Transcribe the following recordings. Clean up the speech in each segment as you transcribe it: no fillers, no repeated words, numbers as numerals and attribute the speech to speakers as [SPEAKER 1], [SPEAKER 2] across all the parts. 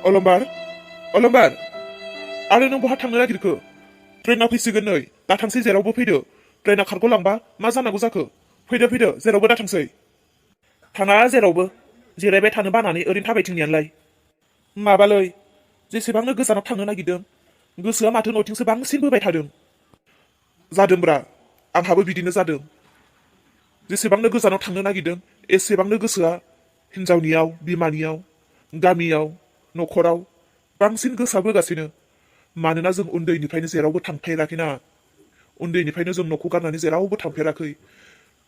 [SPEAKER 1] अलंबार अलंबार आरो नों बहा थांनो नागिरखो? ट्रेना फैसिगोन नै, दा थांसै जेरावबो फैदो। ट्रेना खारग'लांबा मा जानांगौ जाखो? फैदो जेरावबो दा थांसै। थाङा जेरावबो, जिरायबाय थानो बानानै ओरैनो थाबायथिंनायालाय। माबालै, जेसेबांनो गोजानाव थांनो नागिरदों, गोसोआ माथो न'थिंसो बांसिन बोबाय थादों। जादोंब्रा, आंहाबो बिदिनो जादों। जेसेबांनो गोजानाव थांनो नागिरदों, एसेबांनो गोसोआ हिनजावनियाव, बिमानियाव, गामियाव, न'खराव बांसिन गोसोआ बोगासिनो। मानोना जों उन्दैनिफ्रायनो जेरावबो थांफेराखैना। उन्दैनिफ्रायनो जों न'खौ गारनानै जेरावबो थांफेराखै।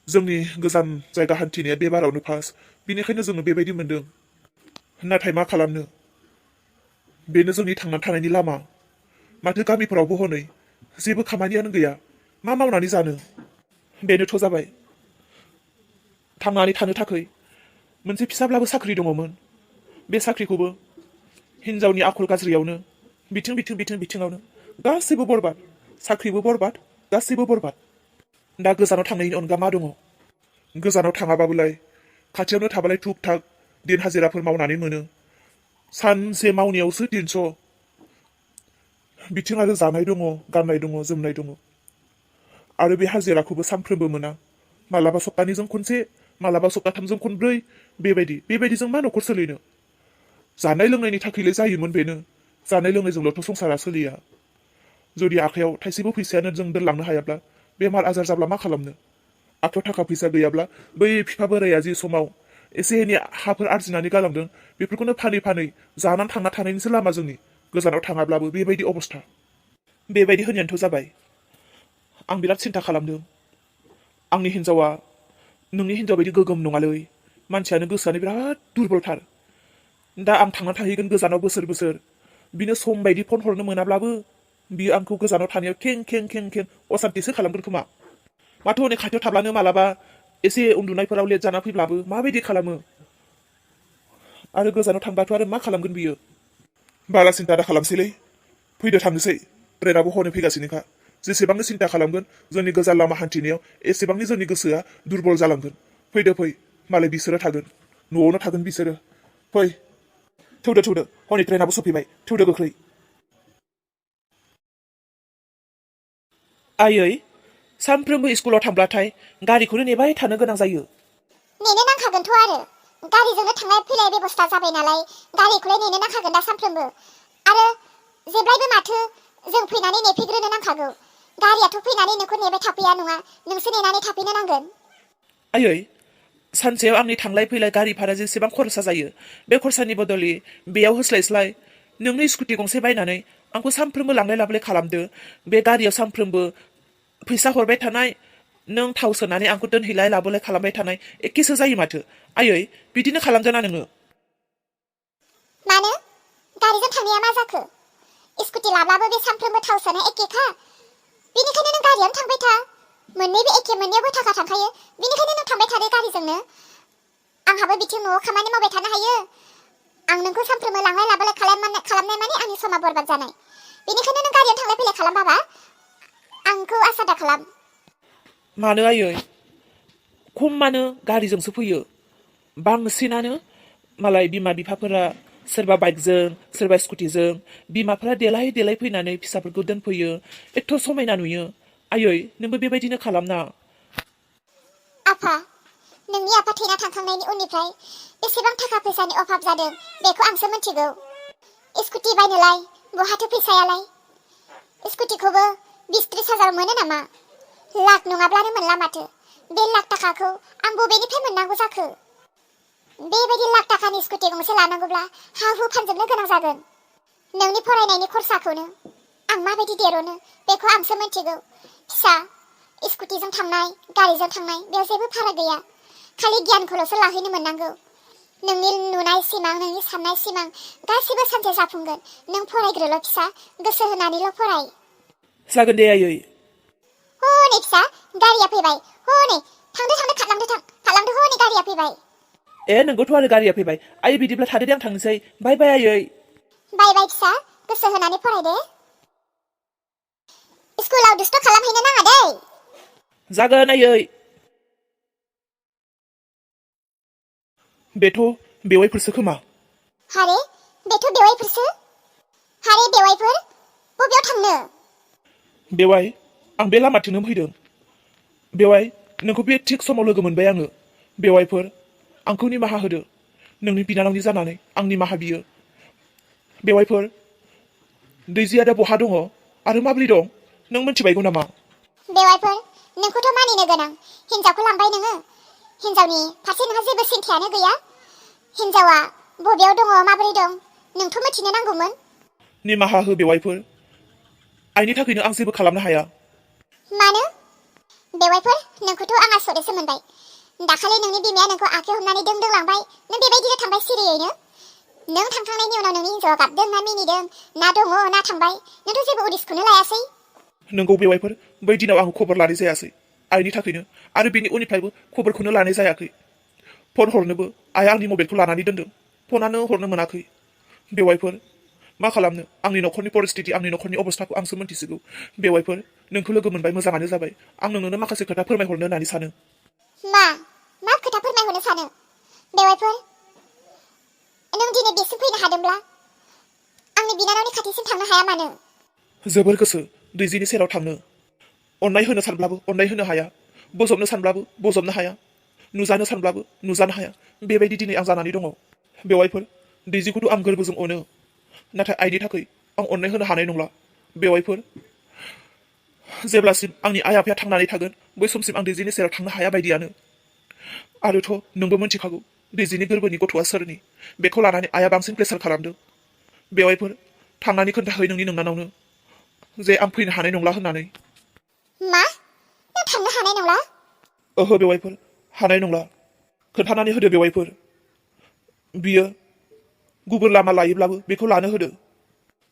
[SPEAKER 1] जोंनि गोजान जायगा हान्थिनाया बे बारावनो फार्स्ट, बेनिखायनो जोङो बेबायदि मोनदों। नाथाय मा खालामनो, बेनो जोंनि थांना थानायनि लामा। माथो गामिफोरावबो हनै जेबो खामानियानो गैया, मा मावनानै जानो? बेनोथ' जाबाय। थांनानै थानो थाखाय मोनसे फिसाब्लाबो साख्रि दङमोन। बे साख्रिखौबो हिनजावनि आखल गाज्रियावनो बिथिङावनो गासैबो बरबाद। साख्रिबो बरबाद, गासैबो बरबाद। दा गोजानाव थांनायनि अनगा मा दङ? गोजानाव थाङाबाबोलाय खाथियावनो थाबालाय थुक थाक दिन हाजिराफोर मावनानै मोनो। सानसे मावनायावसो 300। बिथिं आरो जानाय दङ, गाननाय दङ, जोमनाय दङ। आरो बे हाजिराखौबो सानफ्रोमबो मोना। मालाबा सप्तानैजों खनसे, मालाबा सप्ताथामजों खनब्रै, बेबायदिजों मा न'खर सोलिनो? जानाय लोंनायनि थाखायलाय जायोमोन बेनो। जानाय लोंनायजोंल'थ' संसारा सोलिया। जुदि आखायाव थाइसेबो फैसायानो जों दोनलांनो हायाब्ला, बेमार आजार जाब्ला मा खालामनो? आखायाव थाखा फैसा गैयाब्ला बै बिफा बोराया जि समाव एसे एनै हाफोर आरजिनानै गालांदों, बेफोरखौनो फानै जानानै थांना थानायनिसो लामा जोंनि। गोजानाव थाङाब्लाबो बेबायदि अबस्था। बेबायदि होनायानोथ' जाबाय। आं बिराद सिन्था खालामदों। आंनि हिनजावा नोंनि हिनजाव बायदि गोगोम नङालै। मानसियानो गोसोआनो बिराद दुरबलथार। दा आं थांना थाहैगोन गोजानाव बोसोर। बिनो सम बायदि फन हरनो मोनाब्लाबो बियो आंखौ गोजानाव थानायाव खें असान्तिसो खालामगोन खोमा। माथो हनै खाथियाव थाब्लानो मालाबा एसे उन्दुनायफोराव लेट जाना फैब्लाबो माबायदि खालामो। आरो गोजानाव थांबाथ' आरो मा खालामगोन बियो? बारा सिन्था दा खालामसैलै। फैदो थांनोसै। ट्रेनाबो हनै फैगासिनोखा। जेसेबांनो सिन्था खालामगोन जोंनि गोजान लामा हान्थिनायाव, एसेबांनो जोंनि गोसोआ दुरबल जालांगोन। फै, मालाय बिसोरो थागोन। न'आवनो थागोन बिसोरो। फै। थौदो, हनै ट्रेनाबो सफैबाय। थौदो गोख्रै। आयै, सानफ्रोमबो स्कुलाव थांब्लाथाय गारिखौनो नेबाय थानो गोनां जायो।
[SPEAKER 2] नेनो नांखागोनथ' आरो। गारिजोंनो थांलाय फैलाय बेबस्था जाबाय नालाय, गारिखौलाय नेनो नांखागोन दा सानफ्रोमबो। आरो जेब्लायबो माथो जों फैनानै नेफैग्रोनो नांखागौ। गारियाथ' फैनानै नोंखौ नेबाय थाफैया नङा, नोंसो नेनानै थाफैनो नांगोन।
[SPEAKER 1] आयै, सानसेयाव आंनि थांलाय फैलाय गारि भारा जेसेबां खरसा जायो, बे खरसानि बदलै बेयाव होस्लायस्लाय नोंनो स्कुटि गंसे बायनानै आंखौ सानफ्रोमबो लांलाय लाबोलाय खालामदो। बे गारियाव सानफ्रोमबो फैसा हरबाय थानाय, नों थाव सोनानै आंखौ दोनहैलाय लाबोलाय खालामबाय थानाय एखेसो जायो माथो। आयै, बिदिनो खालामदोना नोङो?
[SPEAKER 2] मानो? गारिजों थांनाया मा जाखो? स्कुटि लाब्लाबो बे सानफ्रोमबो थाव सोनाय एखेखा। बेनिखायनो नों गारियावनो थांबाय था। मोननैबो एखे, मोननैयावबो थाखा थांखायो। बेनिखायनो नों थांबाय थादो गारिजोंनो। आंहाबो बिथिं न'आव खामानि मावबाय थानो हायो। आं नोंखौ सानफ्रोमबो लांलाय लाबोलाय खालामनाय माने आंनि समा बरबाद जानाय। बेनिखायनो नों गारियाव थांलाय फैलाय खालाम बाबा, आंखौ आसा दा खालाम।
[SPEAKER 1] मानो आयै? खमानो गारिजोंसो फैयो। बांसिनानो मालाय बिमा बिफाफोरा सोरबा बाइकजों, सोरबा स्कुटिजों, बिमाफोरा देलाय फैनानै फिसाफोरखौ दोनफैयो। एथ' समायना नुयो। आयै, नोंबो बेबायदिनो खालामना।
[SPEAKER 2] आफा, नोंनि आफा थैना थांखांनायनि उननिफ्राय बेसेबां थाखा फैसानि अभाब जादों बेखौ आंसो मिथिगौ। स्कुटि बायनोलाय बहाथो फैसायालाय? स्कुटिखौबो 20-30 हाजार मोनो नामा? लाख नङाब्लानो मोनला माथो। बे लाख थाखाखौ आं बबेनिफ्राय मोननांगौ जाखो? बेबायदि लाख थाखानि स्कुटि गंसे लानांगौब्ला हा हु फानजोबनो गोनां जागोन। नोंनि फरायनायनि खरसाखौनो आं माबायदि देरनो बेखौ आंसो मिथिगौ। फिसा, स्कुटिजों थांनाय, गारिजों थांनाय बेयाव जेबो फाराग गैया। खालि गियानखौल'सो लाहैनो मोननांगौ। नोंनि नुनाय सिमां, नोंनि साननाय सिमां गासिबो सानसे जाफुंगोन। नों फरायग्रोल' फिसा, गोसो होनानैल' फराय।
[SPEAKER 1] जागोन दे आयै।
[SPEAKER 2] हनै फिसा, गारिया फैबाय। हनै थांदो खारलांदो हनै गारिया फैबाय।
[SPEAKER 1] नोंगौथ' आरो गारिया फैबाय। आयै, बिदिब्ला थादो दे, आं थांनोसै। बाय आयै।
[SPEAKER 2] बाय फिसा, गोसो होनानै फराय दे। स्कुलाव दुस्थ' खालामहैनो नाङा दै।
[SPEAKER 1] जागोन आयै। बेथ' बेवाइफोरसो खोमा।
[SPEAKER 2] हारे, बेथ' बेवाइफोरसो। हारे बेवाइफोर, बबेयाव थांनो?
[SPEAKER 1] बेवाइ, आं बे लामाथिंनो फैदों। बेवाइ, नोंखौ बे थिग समाव लोगो मोनबाय आङो। बेवाइफोर, आंखौ निमाहा होदो। नोंनि बिनानावनि जानानै आं निमाहा बियो। बेवाइफोर, दैजिया दा बहा दङ आरो माबोरै दं नों मिन्थिबायगौ नामा?
[SPEAKER 2] बेवाइफोर, नोंखौथ' मानिनो गोनां। हिन्जावखौ लांबाय नोङो। हिन्जावनि फारसे नोंहा जेबो सिन्थायानो गैया। हिन्जावा बबेयाव दङ माबोरै दं नोंथ' मिथिनो नांगौमोन।
[SPEAKER 1] निमाहा हो बेवाइफोर, आइनि थाखायनो आं जेबो खालामनो हाया।
[SPEAKER 2] मानो? बेवाइफोर, नोंखौथ' आं आसरितसो मोनबाय। दाखालि नोंनि बिमाया नोंखौ आखाइ हमनानै दों दों लांबाय, नों बेबायदिनो थांबाय सिरियैनो। नों थांखांनायनि उनाव नोंनि हिन्जावा गाबदों ना मिनिदों, ना दङ ना थांबाय, नोंथ' जेबो उदिसखौनो लायासै।
[SPEAKER 1] नोंगौ बेवाइफोर, बै दिनाव आं खबर लानाय जायासै आइनि थाखायनो, आरो बेनि उननिफ्रायबो खबरखौनो लानाय जायाखै। फन हरनोबो आइया आंनि मबाइलखौ लानानै दोनदों, फनानो हरनो मोनाखै। बेवाइफोर, मा खालामनो, आंनि नखरनि परिस्थिति, आंनि नखरनि अबस्थाखौ आंसो मिन्थिसिगौ। बेवाइफोर, नोंखौ लोगो मोनबाय मोजाङानो जाबाय। आं नोंनो माखासे खोथा फोरमायहरनो होननानै सानो।
[SPEAKER 2] मा खोथा फोरमायहरनो सानो? बेवाइफोर, नों दिनै बेसिम फैनो हादोंब्ला आंनि बिनानावनि खाथिसिम थांनो हाया मानो?
[SPEAKER 1] जोबोर गोसो दैजिनि सेराव थांनो। अननाय होनो सानब्लाबो अननाय होनो हाया, बोजबनो सानब्लाबो बोजबनो हाया, नुजानो सानब्लाबो नुजानो हाया। बेबायदि दिनै आं जानानै दङ। बेवाइफोर, दैजिखौथ' आं गोरबोजों अनो, नाथाय आइनि थाखाय आं अननाय होनो हानाय नंला। बेवाइफोर, जेब्लासिम आंनि आइ आफाया थांनानै थागोन बै समसिम आं दैजिनि सेराव थांनो हाया बायदियानो। आरोथ' नोंबो मिन्थिखागौ दैजिनि गोरबोनि गथ'आ सोरनि, बेखौ लानानै आइया बांसिन प्रेसार खालामदों। बेवाइफोर, थांनानै खोन्थाहै नोंनि नोंनानावनो जे आं फैनो हानाय नंला होननानै।
[SPEAKER 2] मा? नों थांनो हानाय नंला?
[SPEAKER 1] ओहो बेवाइफोर, हानाय नंला। खोन्थानानै होदो बेवाइफोर। बियो गुबुन लामा लायोब्लाबो बेखौ लानो होदो।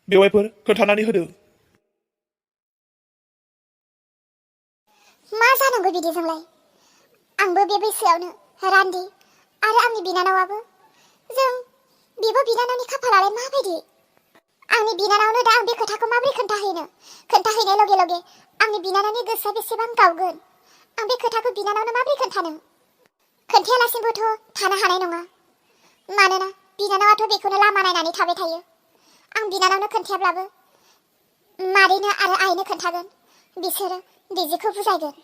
[SPEAKER 1] बेवाइफोर, खोन्थानानै होदो।
[SPEAKER 2] मा जानांगौ बिदिजोंलाय? आंबो बे बैसोआवनो रान्दि, आरो आंनि बिनानावाबो। जों बिब' बिनानावनि खाफालालाय माबायदि? आंनि बिनानावनो दा आं बे खोथाखौ माबोरै खोन्थाहैनाय लगे लगे आंनि बिनानावनि गोसोआ बेसेबां गावगोन। आं बे खोथाखौ बिनानावनो माबोरै खोन्थानो? खोन्थायालासिनोबोथ' थानो हानाय नङा। मानोना बिनानावाथ' बेखौनो लामा नायनानै थाबाय थायो। आं बिनानावनो खोन्थायाब्लाबो मादैनो आरो आइनो खोन्थागोन। बिसोरो दैजिखौ बुजायगोन।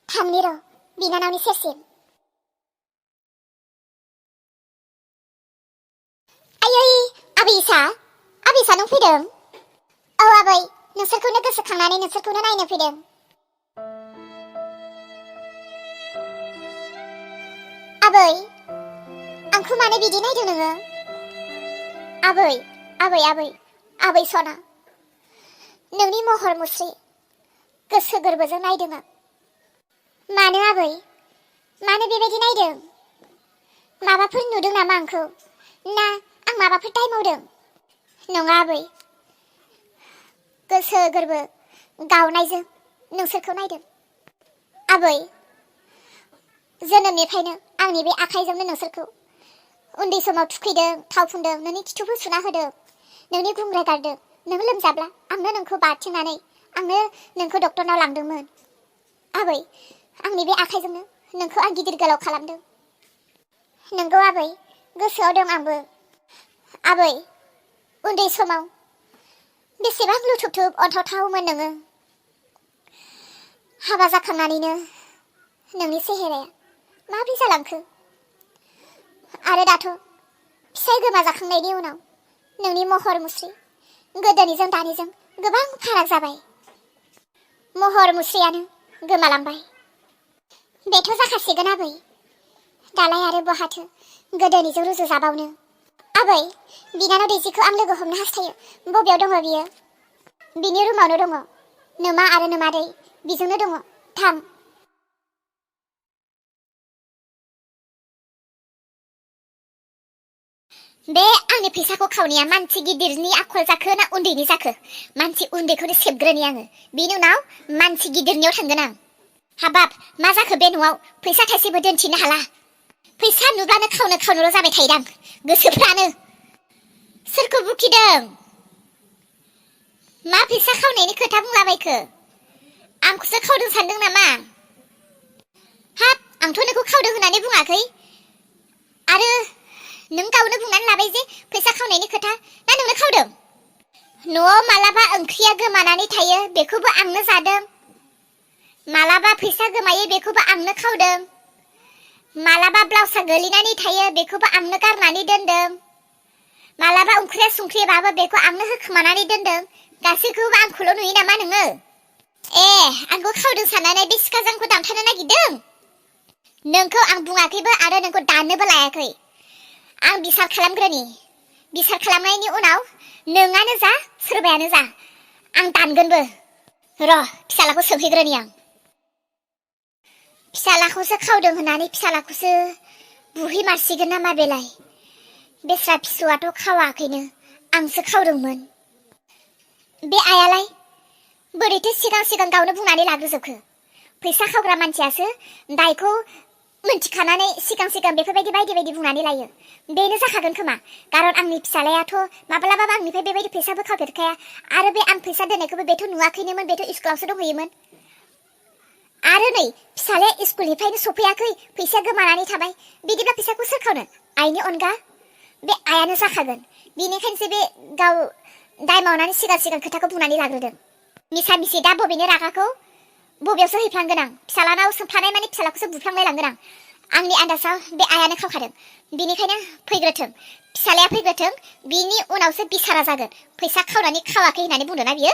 [SPEAKER 2] थांनि र' बिनानावनि सेरसिम। आयै, आबैसा नों फैदों? औ आबै, नोंसोरखौनो गोसोखांनानै नोंसोरखौनो नायनो फैदों। आबै, आंखौ मानो बिदि नायदों नोङो? आबै सना, नोंनि महर मुस्रि गोसो गोरबोजों नायदों आं। मानो आबै, मानो बेबायदि नायदों? माबाफोर नुदों नामा आंखौ? ना आं माबाफोर दाय मावदों? नङा आबै, गोसो गोरबो गावनायजों नोंसोरखौ नायदों। आबै, जोनोमनिफ्रायनो आंनि बे आखाइजोंनो नोंसोरखौ उन्दै समाव थुखैदों, थाव फुनदों, नोंनि खिथुखौ सुना होदों, नोंनि गुंग्राय गारदों। नों लोमजाब्ला आंनो नोंखौ बारथिंनानै आंनो नोंखौ डक्टरनाव लांदोंमोन। आबै, आंनि बे आखाइजोंनो नोंखौ आं गिदिर गोलाव खालामदों। नोंगौ आबै, गोसोआव दं आंबो। आबै, उन्दै समाव बेसेबां लुथुबथुब अन्थावथावमोन नोङो। हाबा जाखांनानैनो नोंनि सेहेराया माबोरै जालांखो? आरो दाथ' फिसाय गोमा जाखांनायनि उनाव नोंनि महर मुस्रि गोदोनिजों दानिजों गोबां फाराग जाबाय। महर मुस्रियानो गोमालांबाय। बेथ' जाखासिगोन आबै, दालाय आरो बहाथो गोदोनिजों रुजुजाबावनो। आबै, बिनानाव दैजिखौ आं लोगो हमनो हास्थायो। बबेयाव दङ बियो? बिनि रुमावनो दङ। नोमा आरो नोमादै बिजोंनो दङ। थां। बे आंनि फैसाखौ खावनाया मानसि गिदिरनि आखल जाखो ना उन्दैनि जाखो? मानसि उन्दैखौनो सेबग्रोनि आङो, बिनि उनाव मानसि गिदिरनियाव थांगोन आं। हाबाब, मा जाखो बे न'आव? फैसा थाइसेबो दोनथिनो हाला। फैसा नुब्लानो खावनोल' जाबाय थायोदां गोसोफ्रानो। सोरखौ बुखिदों? मा फैसा खावनायनि खोथा बुंलाबायखो? आंखौसो खावदों सानदों नामा? हाब, आंथ' नोंखौ खावदों होननानै बुङाखै। आरो नों गावनो बुंनानै लाबाय जे फैसा खावनायनि खोथा ना नोंनो खावदों? न'आव मालाबा ओंख्रिया गोमानानै थायो बेखौबो आंनो जादों। मालाबा फैसा गोमायो बेखौबो आंनो खावदों। मालाबा ब्लाउसआ गोलैनानै थायो बेखौबो आंनो गारनानै दोनदों। मालाबा ओंख्रिया संख्रिबाबो बेखौ आंनो होखोमानानै दोनदों। गासैखौबो आंखौल' नुयो नामा नोङो? आंखौ खावदों साननानै बे सिखाजों आंखौ दानथारनो नागिरदों? नोंखौ आं बुङाखैबो आरो नोंखौ दाननोबो लायाखै। आं बिसार खालामग्रोनि। बिसार खालामनायनि उनाव नोंआनो जा सोरबायानो जा आं दानगोनबो। र' फिसालाखौ सोंहैग्रोनि आं। फिसालाखौसो खावदों होननानै फिसालाखौसो बुहैमारसिगोन नामा बेलाय? बेस्रा फिसौआथ' खावाखैनो, आंसो खावदोंमोन। बे आयालाय बोरैथो सिगां गावनो बुंनानै लाग्रोजोबखो? फैसा खावग्रा मानसियासो दायखौ मिन्थिखानानै सिगां बेफोरबायदि बायदि बुंनानै लायो। बेनो जाखागोन खोमा, खारन आंनि फिसालायाथ' माब्लाबाबो आंनिफ्राय बेबायदि फैसाबो खावफेरखाया। आरो बे आं फैसा दोननायखौबो बेथ' नुवाखैनोमोन, बेथ' स्कुलावसो दंहैयोमोन। आरो नै फिसालाया स्कुलनिफ्रायनो सफैयाखै, फैसाया गोमानानै थाबाय। बिदिब्ला फैसाखौ सोर खावनो? आइनि अनगा बे आयानो जाखागोन। बिनिखायनोसो बे गाव दाय मावनानै सिगां खोथाखौ बुंनानै लाग्रोदों। मिसा मिसि दा बबेनो रागाखौ बबेयावसो हैफ्लांगोन आं? फिसालानाव सोंफानाय माने फिसालाखौसो बुफ्लांनाय लांगोन आं। आंनि आन्दाजाव बे आयानो खावखादों। बिनिखायनो फैग्रोथों, फिसालाया फैग्रोथों, बिनि उनावसो बिसारा जागोन। फैसा खावनानै खावाखै होननानै बुंदों ना बियो?